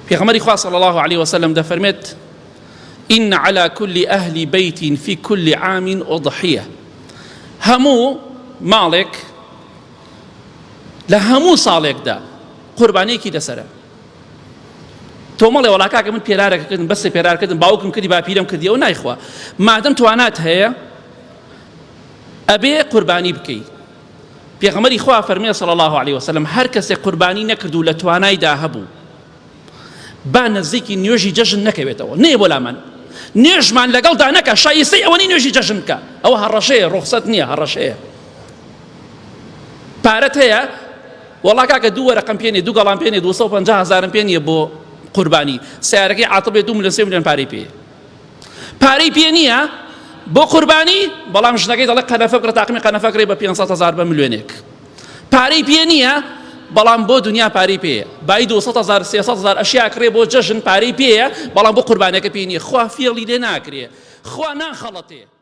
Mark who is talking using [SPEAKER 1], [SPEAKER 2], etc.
[SPEAKER 1] پێغەمبەری خوا صلی الله علیه وسلم دەفەرمێت إن على كل أهل بيت في كل عام أضحية هەموو ماڵێک لە هەموو ساڵێکدا قوربانیەکی لەسەرە تۆ مەڵێ وەڵا کاکە من پێرارەکە کردم بەسێ پێرار کردم باوکم کردی باپیرم کردی ئەو نایخوا مادەم توانات هەیە ئەبێ قوربانی بکەی پێغەمبەری خوا فەرمووی صلی اللە علیە وسلم هەر کەسێک قوربانی نەکرد و لە توانایدا هەبوو با نزیکی نوێژی جەژن نەکەوێتەوە نەیە بۆ لامان نوێژمان لەگەڵدا نەکە شایستەی ئەوە نی نوێژی جەژن بکە ئەوە هەڕەشەیە ڕوخسەت نییە هەڕەشەیە پارەت هەیە وەڵا کاکە دوو وەرەقەم پێ نیە دوو گەڵام پێ نیە 250 هەزارم پێ نییە بۆ قوربانی سیارەکەی عاتڵ بێ 2 ملیۆن 3 ملیۆن پارەی پێ پارەی پێ نییە بۆ قوربانی بەڵام ژنەکەی دەڵێ قەنەفە بکڕە تاقمی قەنەفە کڕی بە 500 هەزار بە ملیۆنێک پارەی پێ نییە بەڵام بۆ دنیا پارەی پێیە بای 200 هەزار 300 هەزار ئەشیا کڕێ بۆ جەژن پارەی پێیە بەڵام بۆ قوربانەکە پێ نییە خوا فێڵی لێ ناکرێ خوا ناخەڵەتێ.